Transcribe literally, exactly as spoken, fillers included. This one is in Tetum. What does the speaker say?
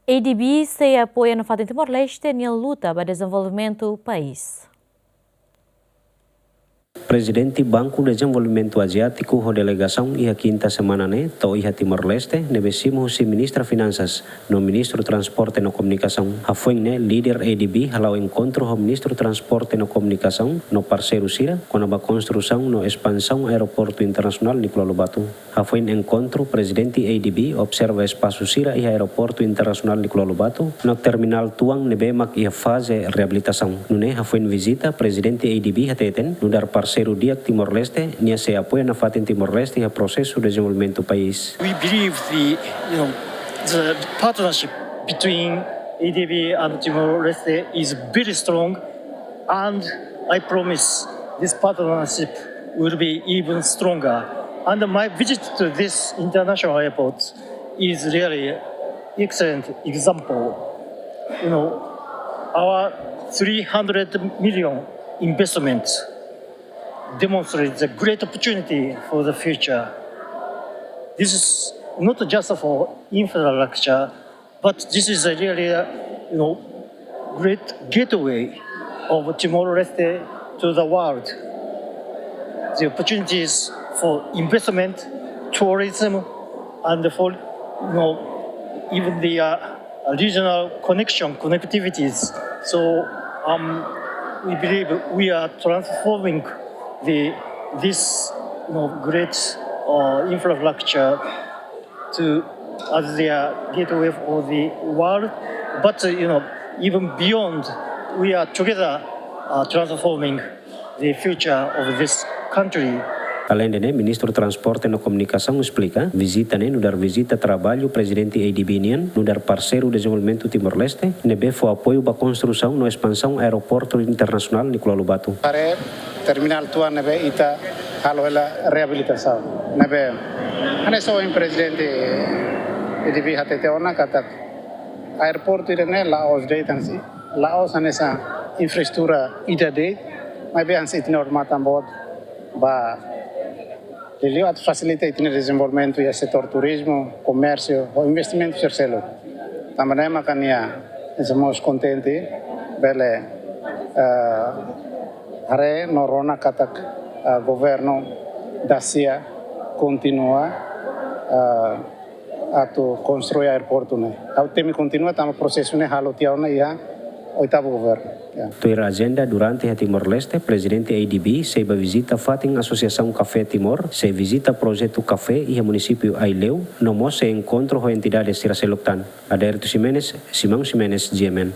ADB sei apoia nafatin Timor-Leste nia luta ba dezenvolvimentu país. Prezidente Banku Dezenvolvimentu Aziátiku ho delegasaun iha kinta semana ne'e to'o iha Timor-Leste, ne'ebé simu husi Ministra Finansas no Ministru Transporte no Komunikasaun. Hafoin ne'e, líder ADB hala'o enkontru ho Ministru Transporte no Komunikasaun no parseiru sira kona-ba konstrusaun no espansaun Aeroportu Internasionál Nicolau Lobato. Hafoin enkontru, Prezidente ADB observa espasu sira iha Aeroportu Internasionál Nicolau Lobato no terminál tuan ne'ebé mak iha faze reabilitasaun. Nune'e hafoin vizita, Prezidente ADB hateten nu'udar parseiru di'ak Timor-Leste, nia sei apoia nafatin Timor-Leste iha prosesu dezenvolvimentu país. We believe the, you know, the partnership between ADB and Timor-Leste is very strong, and I promise this partnership will be even stronger. And my visit to this international airport is really excellent example. You know, our three hundred million investment demonstrates a great opportunity for the future. This is not just for infrastructure, but this is a really, uh, you know, great gateway of Timor-Leste to the world. The opportunities for investment, tourism, and for, you know, even the, uh, regional connection, connectivities. So, um, we believe we are transforming the, this, you know, great, uh, infrastructure to, as their gateway for the world. But, uh, you know, even beyond, we are together, uh, transforming the future of this country. Aleinde ne'e, Ministru Transporte no Komunikasaun esplika, vizita ne'e nu'udar vizita traballu Prezidente ADB nian nu'udar parseiru dezenvolvimentu Timor-Leste, ne'ebé fó apoiu ba konstrusaun no espansaun Aeroportu Internasionál Nicolau Lobato. Haree terminál tuan ne'ebé ita halo hela reabilitasaun. Ne'ebé, hanesan ohin Prezidente ADB hatete ona katak aeroportu ida-ne'e la'ós de'it hanesan, la'ós hanesan infraestrutura ida de'it, maibé hanesan ita-nia odamatan boot ba liuliu atu fasilita ita-nia dezenvolvimentu iha setór turizmu, komérsiu, ho investimentu sira seluk. Tanba ne'e maka nia sente mós kontente, bele, eh, haree no rona katak, eh, governu dasia kontinua, eh, atu konstrui aeroportu ne'e. Ha'u temi kontinua tanba prosesu ne'e halo tiha ona iha oitavu governu. Ya. Tuir ajenda, durante iha Timor-Leste, Prezidente ADB sei bá vizita fatin Asosiasaun Kafé Timor, sei vizita projetu kafé iha munisípiu Aileu, no mós sei enkontru ho entidade sira seluk tan. Adérito Ximenes, Simão Ximenes, GMN.